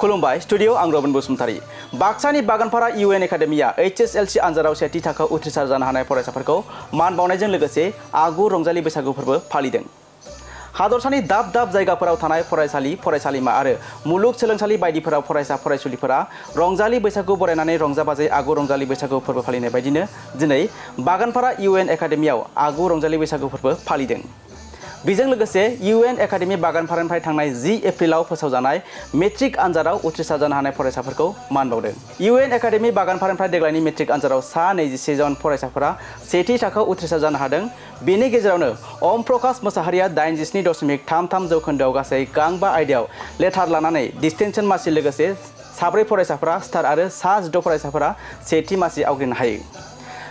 खुलुमबाय स्टुडियो आं रबिन बसुमतारी बाक्सानि बागानपारा इउएन एकाडेमिया HSLC आनजादाव सेथि थाखोआव उथ्रिसार जानो हानाय फरायसाफोरखौ मान बावनायजों लोगोसे आगु रंजालि बैसागु फोरबो फालिदों। हादरसानि दाब दाब जायगाफोराव थानाय फरायसालि फरायसालिमा आरो मुलुगसोलोंसालि बायदिफोराव फरायसा फरायसुलिफोरा रंजालि बैसागु बरायनानै रंजा बाजायै आगु रंजालि बैसागु फोरबो फालिनाय बायदिनो दिनै बागानपारा इउएन एकाडेमियाव आगु रंजालि बैसागु फोरबो फालिदों। बेजों लोगोसे इउएन एकाडेमि बागानपारानिफ्राय थांनाय 10 एप्रिलाव फोसावजानाय मेट्रिक आनजादाव उथ्रिसार जानो हानाय फरायसाफोरखौ मान बावदों। इउएन एकाडेमि बागानपारानिफ्राय देग्लायनि मेट्रिक आनजादाव सा 21 जन फरायसाफोरा सेथि थाखोआव उथ्रिसार जानो हादों। बेनि गेजेरावनो ओम प्रकाश मोसाहारिया 87.33 जौखोन्दोआव गासै गांबा आयदायाव लेटार लानानै डिस्टिंक्शन मासि लोगोसे साब्रै फरायसाफोरा स्टार आरो सा 16 फरायसाफोरा सेथि मासि आवग्रिनो हायो।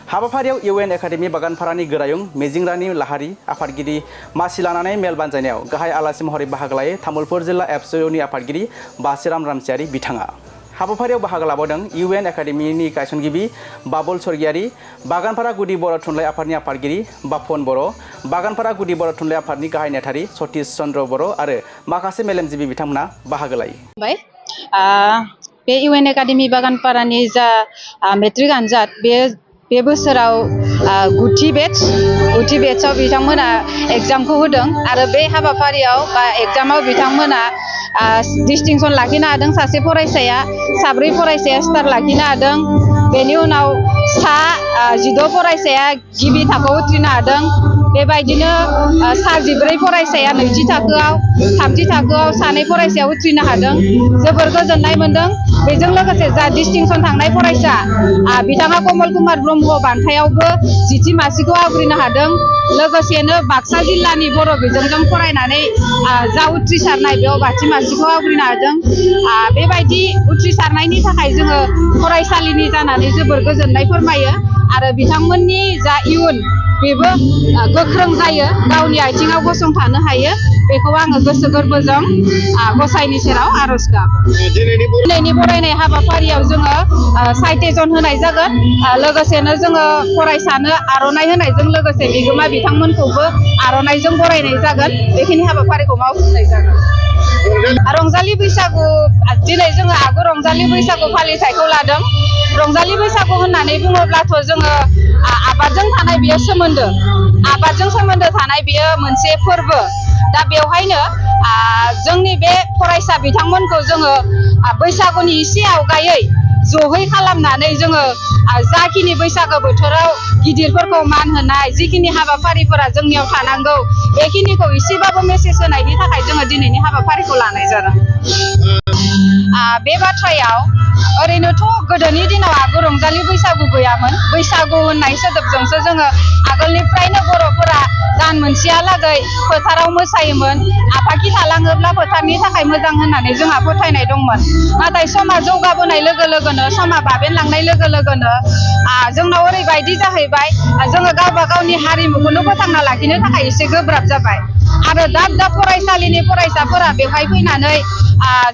हाबाफारियाव इउएन एकाडेमि बागानपारानि गोरायुं मिजिंरानी लाहारी आफादगिरि मासि लानानै मेल बानजायनायाव गाहाय आलासि महरै बाहागो लायो तामुलपुर जिल्ला एबसुनि आफादगिरि बासिराम रामसियारि बिथाङा। हाबाफारियाव बाहागो लाबावदों इउएन एकाडेमिनि गायसनगिरि बाबुल स्वर्गियारि, बागानपारा गुदि बर' थुनलाइ आफादनि आफादगिरि बाफन बर', बागानपारा गुदि बर' थुनलाइ आफादनि गाहाय नेहाथारि सतीश चन्द्र बर' आरो माखासे मेलेमजिबि बिथांमोना बाहागो लायो। बे इउएन एकाडेमि बागानपारानि जा मेट्रिक आनजाद बे बोसोराव गुथि बेट्सआव बिथांमोना एग्जामखौ होदों आरो बे हाबाफारियाव बा एग्जामाव बिथांमोना डिस्टिंक्शन लाखिनो हादों। सासे फरायसाया, साब्रै फरायसाया स्टार लाखिनो हादों। बेनि उनाव सा 16 फरायसाया गिबि थाखोआव उथ्रिनो हादों। बेबायदिनो सा 14 फरायसाया नैथि थाखोआव, थामथि थाखोआव सानै फरायसाया उथ्रिनो हादों। जोबोर गोजोननाय मोनदों। बेजों लोगोसे जा डिस्टिंक्शन थांनाय फरायसा बिथाङा कमल कुमार ब्रह्म बान्थायावबो जिथि मासिखौ आवग्रिनो हादों। लोगोसेनो बाक्सा जिल्लानि बर' बिजोंजों फरायनानै जा उथ्रिसारनाय बेयाव बाथि मासिखौ आवग्रिनो हादों। बेबायदि उथ्रिसारनायनि थाखाय जोङो फरायसालिनि जानानै जोबोर गोजोननाय फोरमायो आरो बिथांमोननि जा इयुन बेबो गोख्रों जायो, गावनि आथिङाव गसंथानो हायो। बेखौ आङो गोसो गोरबोजों गसाइनि सेराव आरज गाबो। दिनैनि बरायनाय हाबाफारियाव जोङो साइटेसन होनाय जागोन। लोगोसेनो जोङो फरायसानो आर'नाइ होनायजों लोगोसे बिगोमा बिथांमोनखौबो आर'नाइजों बरायनाय जागोन। बेखिनि हाबाफारिखौ मावफुंनाय जागोन। रंजालि बैसागु, दिनै जोङो आगु रंजालि बैसागु फालिथायखौ लादों। रंजालि बैसागु होननानै बुङोब्लाथ' जोङो आबादजों थानाय बेयो सोमोन्दो, आबादजों सोमोन्दो थानाय बेयो मोनसे फोरबो। दा बेवहायनो जोंनि बे फरायसा बिथांमोनखौ जोङो बैसागुनि एसे आवगायै जहै खालामनानै जोङो जाखिनि बैसागो बोथोराव गिदिरफोरखौ मान होनाय, जिखिनि हाबाफारिफोरा जोंनियाव थानांगौ बेखिनिखौ एसेबाबो मेसेज होनायनि थाखाय जोङो दिनैनि हाबाफारिखौ लानाय जादों। बे बाथ्रायाव ओरैनोथ' गोदोनि दिनाव आगु रंजालि बैसागु गैयामोन। बैसागु होननाय सोदोबजोंसो जोङो आगोलनिफ्रायनो बर'फोरा दान मोनसेहालागै फोथाराव मोसायोमोन। आफाखि थालाङोब्ला फोथारनि थाखाय मोजां होननानै जोंहा फोथायनाय दंमोन। नाथाय समा जौगाबोनाय लोगो लोगोनो, समा बाबेनलांनाय लोगो लोगोनो जोंनाव ओरैबायदि जाहैबाय, जोङो गावबा गावनि हारिमुखौनो फोथांना लाखिनो थाखाय एसे गोब्राब जाबाय आरो दाब दाब फरायसालिनि फरायसाफोरा बेवहाय फैनानै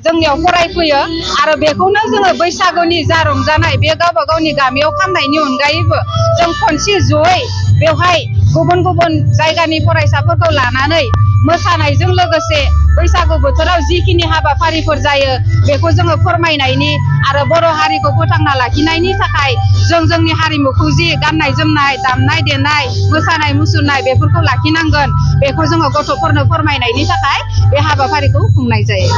जोंनियाव फरायफैयो आरो बेखौनो जोङो बैसागुनि जा रंजानाय बे गावबा गावनि गामियाव खालामनायनि अनगायैबो जों खनसे जयै बेवहाय गुबुन गुबुन जायगानि फरायसाफोरखौ लानानै मोसानायजों लोगोसे बैसागु बोथोराव जिखिनि हाबाफारिफोर जायो बेखौ जोङो फोरमायनायनि आरो बर' हारिखौ फोथांना लाखिनायनि थाखाय जों जोंनि हारिमुखौ जि गाननाय जोमनाय, दामनाय देनाय, मोसानाय मुसुरनाय बेफोरखौ लाखिनांगोन, बेखौ जोङो गथ'फोरनो फोरमायनायनि थाखाय बे हाबाफारिखौ खुंनाय जायो।